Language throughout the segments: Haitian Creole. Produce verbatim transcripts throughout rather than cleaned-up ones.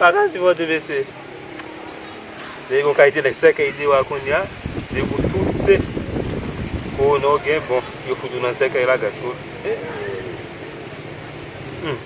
Pa ka sipòte, mesye. Depi gon kalite nèg sèkèy deyò a kounye a, depi w touse, kowona w gen, bon, yo fout ou nan sèkèy la, gasko. Hmm.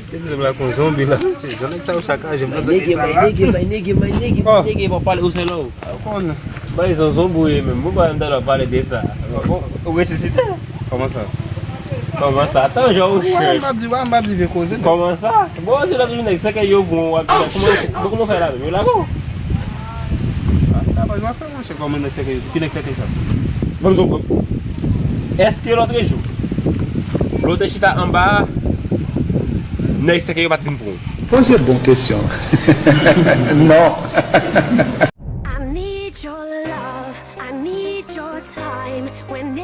Se menm la kon zonbi la. Se jan nèg sa yo sakaje m. Bay nèg, bay nèg, bay nèg, bay nèg, bay nèg, pa pale ou se lò. Ou konn. Bay zon zonbi ou ye menm. Mwen pa menm talè pale de sa. Ou, ou resisite? Kòman sa? Kòman sa? Tan jan ou chèch. M ap di, m ap di vye koze. Kòman sa? Bon, se lòt jou nèg sèkèy yo bon, w ap di sa. Kòman, bon, kòman w fè la menm? Yo lage w? Ah, sa pa jwa fè, monchè, kòman nèg sèkèy yo? Ki nèg sèkèy sa? Bon, bon, bon. Èske lòtrejou, lè w te chita anba a, nèg sèkèy yo pa t vin pran w? Poze bon kesyon. Non. I need your love, I need your time. When